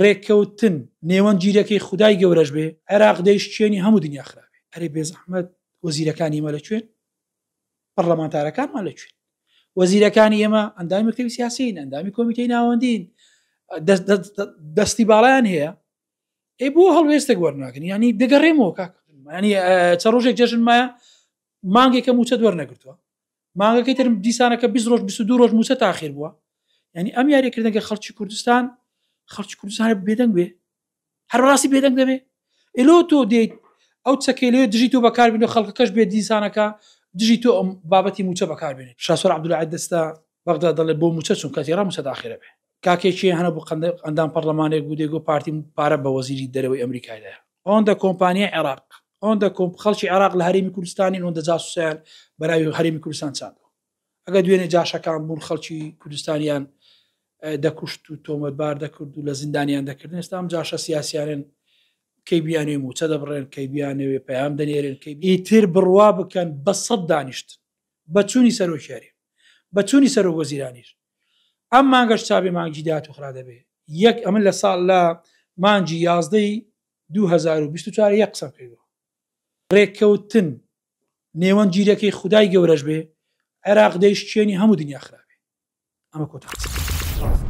ڕێککەوتن نێوەندگیرەکەی خودای گەورەش بێ عێراق دەیشکێنی هەموو دنیا خراپێ. ئەرێ بێزەحمەت وەزیرەکانی ئێمە لە کوێن؟ پەڕلەمانتارەکانمان لە کوێن؟ وەزیرەکانی ئێمە ئەندامی مەکتەبی سیاسین، ئەندامی کۆمیتەی ناوەندین، دەستی باڵایان هەیە. ئەی بۆ هەڵوێستێک وەرناگرن؟ یعنی دەگەڕێمەوە کاک، یعنی چەند ڕۆژێک جەژن مایە، مانگێکە مووچەت وەرنەگرتووە، مانگەکەی تر دیسانەکە 20 ڕۆژ 22 ڕۆژ مووچە تاخیر بووە. یعنی ئەم یاریکردنەکە خەڵکی کوردستان، خەڵکی کوردستان بێدەنگ بێ، هەر ڕاستی بێدەنگ دەبێ. ئێلۆ تۆ دێیت ئەو چەکەی لێ دژی تۆ بەکاربێنی و خەڵکەکەش بێت دیسانەکە دژی تۆ ئەم بابەتی مووچە بەکاربێنێت. شاسوار عەبدولواحید دەستە بەغدا دەڵێ بۆ مووچە چون کەسی ڕا مووچە تاخیرە بێ. کاکێکی هەنە بوو ئەندام پەرلەمانێک بوو دێگۆ پارتی پارە بە وەزیری دەرەوەی ئەمریکای دایە. ئەوەندە کۆمپانیای عێراق، ئەوەندە خەڵکی عێراق لە هەرێمی کوردستانین، ئەوەندە جاسوسیان بەناوی هەرێمی کوردستان چاندووە. ئەگەر دوێنێ جاشەکان بوون خەڵکی کوردستانیان دەکوشت و تۆمەتبار دەکرد و لە زیندانیان دەکردن، ئێستا ئەم جاشە سیاسیانن کەی بیانەوێ مووچە دەبڕێن، کەی بیانەوێ پەیام دەنێرن، کەی ئیتر بڕوا بکەن بە 100 دانیشتن بە چوونی سەرۆکی هەرێم، بە چوونی سەرۆک وەزیرانیش ئەم مانگەش چاوێ مانگی داهاتوو خرا دەبێ. یەک ئەمن لە ساڵ لە مانگی 11 2024 یەک قسەم کردووە. ڕێککەوتن نێوەندگیرەکەی خودای گەورەش بێ عێراق دەیشکێنی هەموو دنیا خراپێ. ئەمە کۆتا قسە.